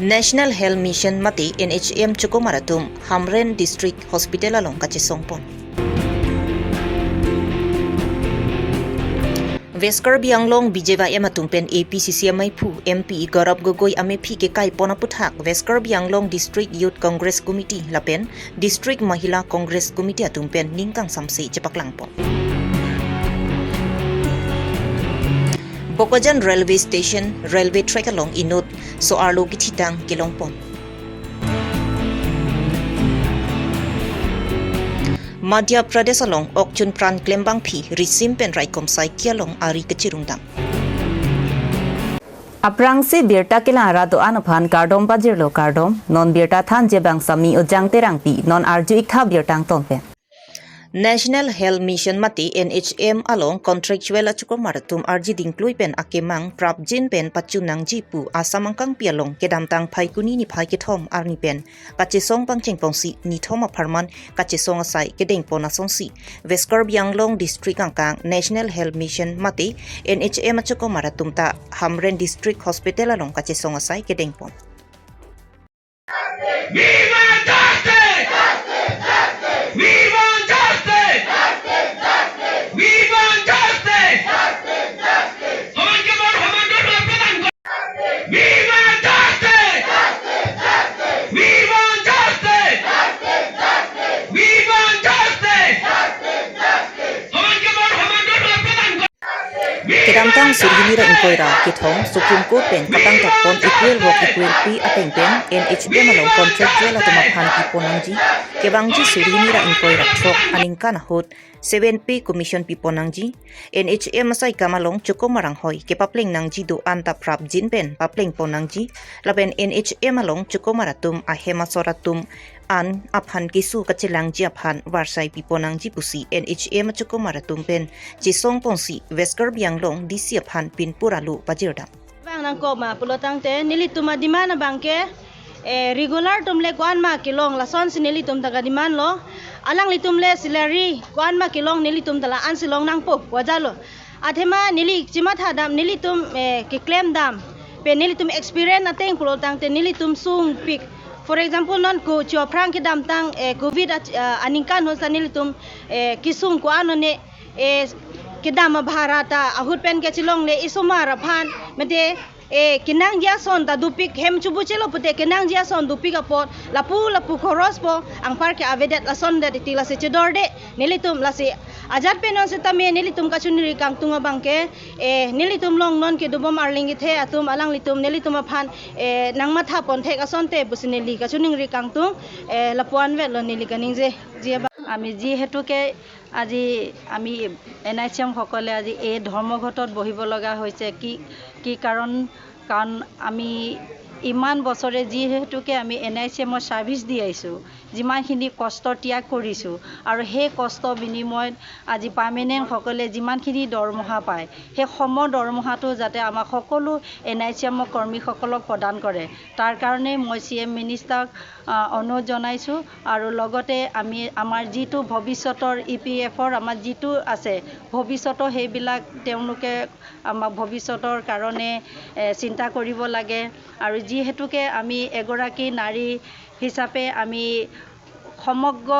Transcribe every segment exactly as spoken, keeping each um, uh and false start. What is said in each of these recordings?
National Health Mission mate N H M chokomar atum Hamren District Hospital along kachesongpon. West Karbi Anglong B J Y M atum pen A P C C amaiphu M P Gaurav Gogoi amephi kekaipon aputhak West Karbi Anglong District Youth Congress Committee lapen District Mahila Congress Committee atum pen ning kangsamse chepaklangpon. Bokajan Railway Station, railway track along inut so-arlo kithitang kelongpon. Madhya Pradesh along okchun pran klembangpi risim pen raikom saiki along ari kachirungdam. Aphrangsi birta kelang ra do-an aphan kardom pajirlo kardom, non birta thanji abang Sami Ujang Terangpi, non arju-ik tha birta angton pen. National Health Mission mate N H M along contractual achokomar atum arji dingklui pen akemang prapjin pen pachun nangji pu Assam angkangpi along kedamtang Phaikuni niphai kethom arni pen kachesong pangchengponsi nithom apharman kachesong asai kedengpon asonsi West Karbi Anglong District angkang National Health Mission mate N H M achokomar atum ta Hamren District Hospital along kachesong asai kedengpon. We want justice! We want justice! We want justice! সমাজকে বৰ সমাজৰ প্ৰদান কৰ। We want justice! We want justice! We want justice! সমাজকে বৰ সমাজৰ প্ৰদান কৰ। Kedamtang suri hini ra ingkoi ra kethom Supreme Court pen kapangthakpon equal work equal pay ateng pen N H M along contractual atum aphan kipon nangji kevangji suri hini ra ingkoi ra throk aningkan ahut seven Pay Commission pipon nangji, N H M asai kam along chokomar anghoi kepapleng nangji do-an ta prapjin pen paplengpon nangji, lapen N H M along chokomar atum ahem asor atum an aphan keso kachelangji aphan varsai pipon nangji pusi N H M achokomar atum pen chesongponsi West Karbi Anglong D C aphan pinpur alo pajirdam. Bang nangkok ma pulo tangte nelitum ademand abang ke, eh, regular atum le ko-an ma kelong lasonsi nelitum ta kademand lo. Alanglitum le salary ko-an ma kelong nelitum ta la-ansi long nangpo wajalo. Athema neli chimathadam nelitum, eh, keklem dam. Pen nelitum experience ateng pulo tangte nelitum sungpik. For example, non ko chu aphrang kedamtang, eh, covid ach-, ah, aningkan ahut ta nelitum, eh, kesung ko-an one, eh, kedam abhara ta ahut pen kachelongle isomar aphan mate, eh, kenangji ason ta dopik hem chubu chelo pute kenangji ason dopik apot lapu lapu khoros po anparke avedet ason det ti lasi chedorde nelitum lasi ajat pen non setame nelitum kachiningri kangtung abang ke, eh, nelitum along non kedobom arleng kethe atum alanglitum nelitum aphan, eh, nangmatha ponthek asonte pusi neli kachiningri kangtung, eh, lapu-an vetlo neli kaningje ji abang. আমি যিহেতুকে আজি আমি N I C M সকলে আজি এই ধৰ্মঘটত বহিব লগা হৈছে, কি, কি কাৰণ? কাৰণ আমি ইমান বছৰে যিহেতুকে আমি এন আই চি এমৰ ছাৰ্ভিচ দি আহিছোঁ, যিমানখিনি কষ্ট ত্যাগ কৰিছোঁ আৰু সেই কষ্ট বিনিময়ত আজি পাৰ্মানেণ্টসকলে যিমানখিনি দৰমহা পায়, সেই সম দৰমহাটো যাতে আমাক সকলো এন আই চি এমৰ কৰ্মীসকলক প্ৰদান কৰে, তাৰ কাৰণে মই চি এম মিনিষ্টাৰক, আ, অনুৰোধ জনাইছোঁ। আৰু লগতে আমি আমাৰ যিটো ভৱিষ্যতৰ ই পি এফৰ আমাৰ যিটো আছে, ভৱিষ্যতৰ সেইবিলাক তেওঁলোকে আমাক ভৱিষ্যতৰ কাৰণে, এ, চিন্তা কৰিব লাগে। আৰু যিহেতুকে আমি এগৰাকী নাৰী হিচাপে আমি সমগ্ৰ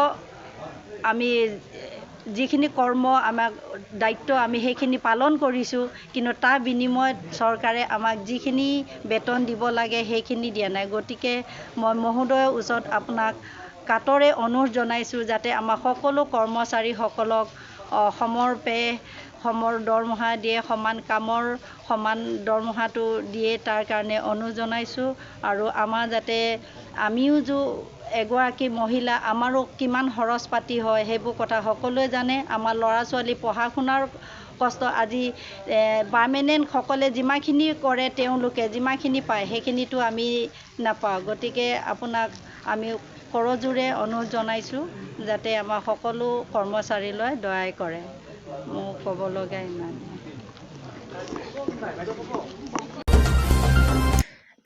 আমি যিখিনি কৰ্ম আমাক দায়িত্ব আমি সেইখিনি পালন কৰিছোঁ, কিন্তু তাৰ বিনিময়ত চৰকাৰে আমাক যিখিনি বেতন দিব লাগে সেইখিনি দিয়া নাই। গতিকে মই মহোদয়ৰ ওচৰত আপোনাক কাতৰে অনুৰোধ জনাইছোঁ যাতে আমাৰ সকলো কৰ্মচাৰীসকলক, অ, সমৰ পে, সমৰ দৰমহা দিয়ে, সমান কামৰ সমান দৰমহাটো দিয়ে, তাৰ কাৰণে অনুৰোধ জনাইছোঁ। আৰু আমাৰ যাতে আমিও যো এগৰাকী মহিলা, আমাৰো কিমান খৰচ পাতি হয়, সেইবোৰ কথা সকলোৱে জানে। আমাৰ ল'ৰা ছোৱালী পঢ়া শুনাৰ কষ্ট আজি, এ, পাৰ্মানেণ্টসকলে যিমানখিনি কৰে, তেওঁলোকে যিমানখিনি পায়, সেইখিনিতো আমি নাপাওঁ। গতিকে আপোনাক আমি কৰযোৰে অনুৰোধ জনাইছোঁ যাতে আমাৰ সকলো কৰ্মচাৰীলৈ দয়াই কৰে। মোৰ ক'ব লগা ইমানেই।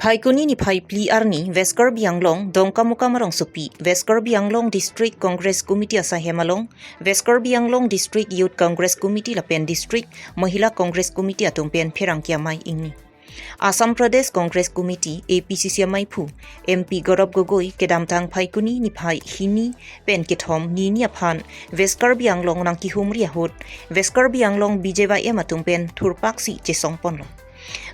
Phaikuni niphai phli arni West Karbi Anglong Dongkamukam arongsopi West Karbi Anglong District Congress Committee asaihem along West Karbi Anglong District Youth Congress Committee lapen District Mahila Congress Committee atum pen pherangke amei ingni. Assam Pradesh Congress Committee, A P C C amaiphu, M P Gaurav Gogoi kedamtang Phaikuni niphai hini pen kethom nini aphan West Karbi Anglong nangkihumri ahut, West Karbi Anglong B J Y M atum pen thurpaksi chesongponlo.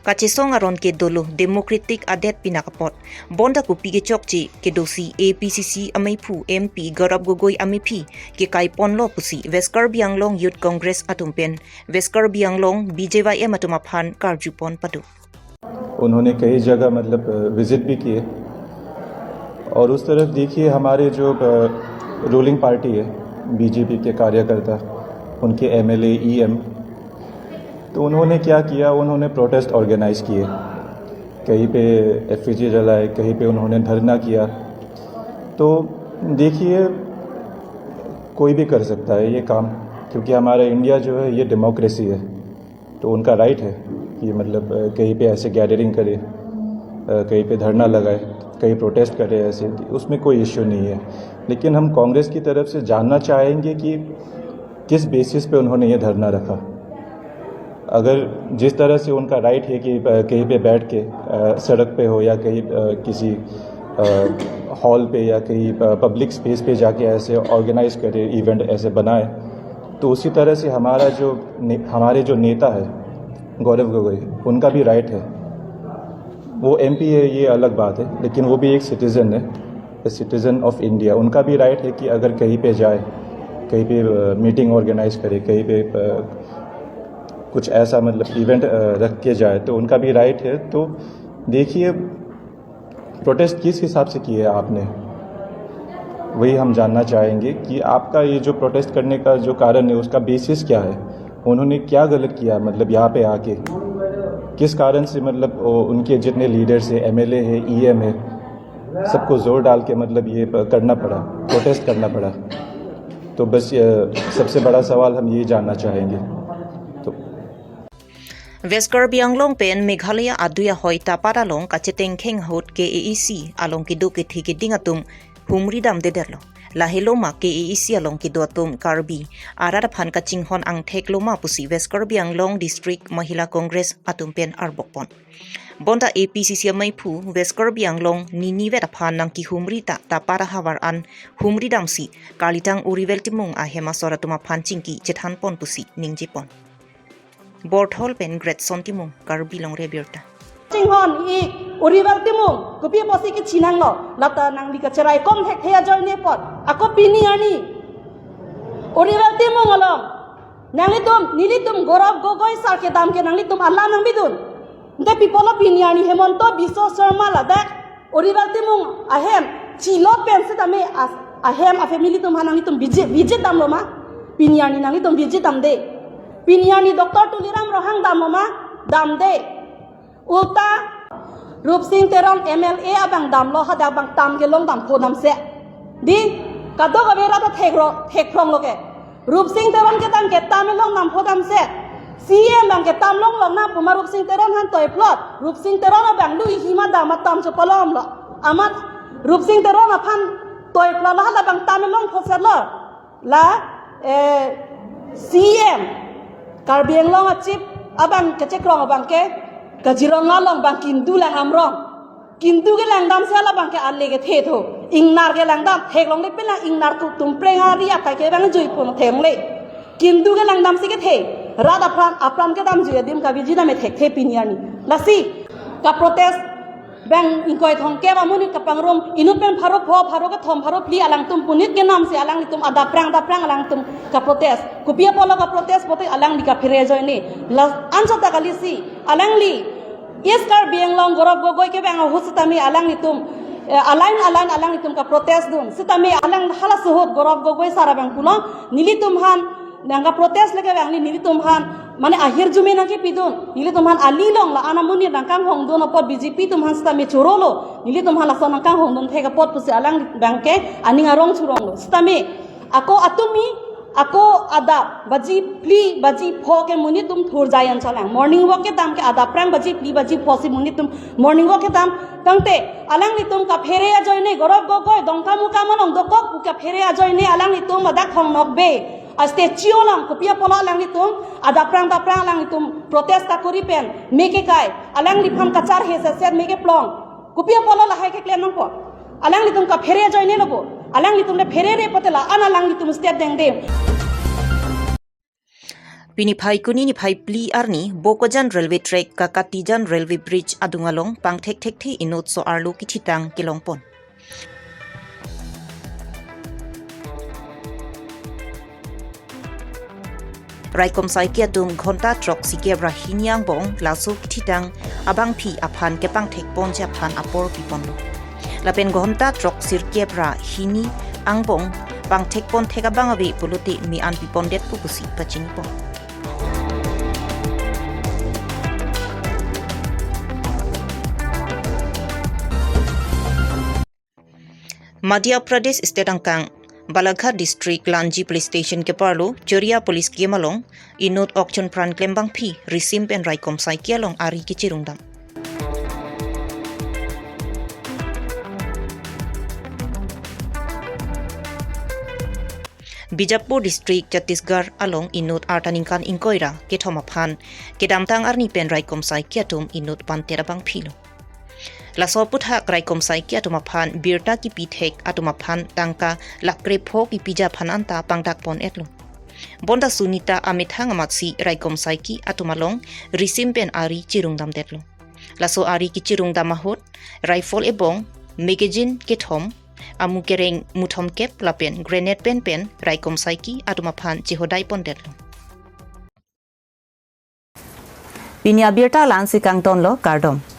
Kachesong aron ke dolo democratic adet pinak apot. Bonta kopi kechokche kedosi A P C C amaiphu M P Gaurav Gogoi amephi kekaiponlo pusi West Karbi Anglong Youth Congress atum pen West Karbi Anglong B J Y M atum aphan karjupon pado. उन्होंने कई जगह मतलब विजिट भी किए और उस तरफ देखिए हमारे जो रूलिंग पार्टी है बीजेपी के कार्यकर्ता, उनके एमएलए, ईएम, तो उन्होंने क्या किया, उन्होंने प्रोटेस्ट ऑर्गेनाइज किए, कहीं पे एफईजी जलाए, कहीं पे उन्होंने धरना किया। तो देखिए कोई भी कर सकता है ये काम, क्योंकि हमारा इंडिया जो है ये डेमोक्रेसी है। तो उनका राइट है कि मतलब कहीं पे ऐसे गैदरिंग करे, कहीं पे धरना लगाए, कहीं प्रोटेस्ट करे, ऐसे, उसमें कोई इश्यू नहीं है। लेकिन हम कांग्रेस की तरफ से जानना चाहेंगे कि किस बेसिस पे उन्होंने ये धरना रखा। अगर जिस तरह से उनका राइट है कि कहीं पे बैठ के सड़क पे हो या कहीं किसी हॉल पे या कहीं पब्लिक स्पेस पे जाके ऐसे ऑर्गेनाइज करे, इवेंट ऐसे बनाए, तो उसी तरह से हमारा जो ने, हमारे जो नेता है गौरव गोगोई, उनका भी राइट है, वो एमपी है, ये अलग बात है, लेकिन वो भी एक सिटीजन है, सिटीजन ऑफ इंडिया। उनका भी राइट है कि अगर कहीं पे जाए, कहीं पे मीटिंग ऑर्गेनाइज करे, कहीं पे कुछ ऐसा मतलब इवेंट रख के जाए, तो उनका भी राइट है। तो देखिए, प्रोटेस्ट किस हिसाब से किया है आपने, वही हम जानना चाहेंगे कि आपका ये जो प्रोटेस्ट करने का जो कारण है, उसका बेसिस क्या है, उन्होंने क्या गलत किया, मतलब यहाँ पे आके किस कारण से, मतलब उनके जितने लीडर्स है, एमएलए है, ईएम है, सबको जोर डाल के मतलब ये करना पड़ा, प्रोटेस्ट करना पड़ा। तो बस सबसे बड़ा सवाल हम यही जानना चाहेंगे। तो West Karbi Anglong pen Meghalaya adui ahoi Tapar along kachetengkheng ahut K A A C along kedo kethe keding atum humri damdedetlo. Lahelo ma K A A C along kedo atum Karbi arat aphan kachinghon angthek lo ma pusi West Karbi Anglong District Mahila Congress atum pen arbokpon. Bonta A P C C amaiphu West Karbi Anglong ninivet aphan nangkihumri ta Tapar ahavar an humri damsi kalitang Urivel Timung ahem asor atum aphan chingki chethanpon pusi ningjepon. Borthol pen Gretson Timung, Karbi Longri Abirta. Chinghon ik Urivel Timung, kopi apotsi kechinanglo, lata nangli kacheraikom thekthe ajoine apot, ako pini arni Urivel Timung along nanglitum, nelitum Gaurav Gogoi sir kedam ke nanglitum alam nangbidun. Ante pi apotlo pini arni Himanta Biswa Sarma ladak Urivel Timung ahem chilo pen sitame ahem afamily atum aphan nanglitum visit, visit damlo ma? Pini arni nanglitum visit damde. Pini arni Doctor Tuliram Ronghang damlo ma? Damde. Ulta Rupsing Teron M L A abang damlo, hadak abang tam kelong dampho damse. Di kadokave rat ta thekro, thekphronglo ke. Rupsing Teron kedam ke tam kelong dampho damse. C M abang ke tam longlong nang pu ma Rupsing Teron aphan toiplot. Rupsing Teron abang lui hima dam atam chopalomlo. Amat Rupsing Teron aphan toiplot la hala abang tam kelong phosetlo. La eh, C M Karbi Anglong a-chief abang kechekrong abang ke Kaziranga along abang kindu lang amrong. Kindu kelang damsi hala abang ke ale kethe tho. Ingnar kelang dam, theklongle pelang ingnar ku tum preng ari akai ke abang jui pon themle. Kindu kelang damsi kethe. Rat apran, apran kedam jui adim kaviji dam thekthe pini arni. Lasi ka-protest abang ingkoi thomkep amonit kapangrum, inut pen pharo pho, pharo kethom, pharo phli alangtum punit kenamsi alanglitum adap prang, adap prang alangtum ka-protest. Kopi apotlo ka-protest pulote alangli kaphere ajoine. La anchot ta kalisi, alangli East Karbi Anglong Gaurav Gogoi kevang ahut sitame alanglitum, eh, a-line a-line alanglitum ka-protest dun. Sitame alang halaso ahut Gaurav Gogoi sir abang pulo, nelitum aphan nangka-protest le kevangli nelitum aphan, mane ahirjume nangkepidun, nelitum aphan ali long la-an amonit nangkanghongdun apot B J P atum aphan sitame chorolo, nelitum aphan laso nangkanghongdun thek apot pusi alang abang ke aning arong choronglo. Sitame ako atumi, ako adap baji phli baji pho ke monit atum thurjai an cholang. Morning walk kedam ke adap prang baji phli baji pho si monit atum morning walk kedam. Tangte alanglitum kaphere ajoine Gaurav Gogoi Dongkamukam along dokok pu kaphere ajoine alanglitum ladak Thong Nokbe A statue along kopi apotlo alanglitum, adaprang daprang alanglitum protest ta kori pen, me kekai, alangliphan kacharhe seset me keplong. Kopi apotlo lahai keklem nangpo. Alanglitum kaphere ajoine lo bo. Alanglitum le pherere pote la-an alanglitum state dengdem. Pini phai kuni niphai phli arni Bokajan railway track ka Katijan railway bridge adung along pangthek thekthe inut so-arlo kithitang kelongpon. Raikom saiki atum ghonta throksikep ra hini angbong laso kithitang abangphi aphan kepangthekponji aphan apor piponlo. Lapen ghonta throksirkep ra hini angbong pangthekpon thek abang ave pulote me-an pipondet pu pusi pachinipon. Madhya Pradesh state angkang Balaghat district Lanji police station keparlo Choria police camp along inut okchun pran klembangphi risim pen raikom saiki along ari kechirungdam. Bijapur district Chhattisgarh along inut arta ningkan ingkoi ra kethom aphan kedamtang arni pen raikom saiki atum inut panter abangphilo. Laso aphuthak raikom saiki atum aphan birta kipithek atum aphan tangka lakh krepho kipiji aphan anta pangdakpon-etlo. Bonta sunita amethang amatsi raikom saiki atum along risim pen ari chirungdamdetlo. Laso ari kechirungdam ahut rifle ebong, magazine kethom, amu kereng muthomkep lapen grenade penpen raikom saiki atum aphan chehodaipondetlo. Pini abirta la-ansi kangtonlo, kardom.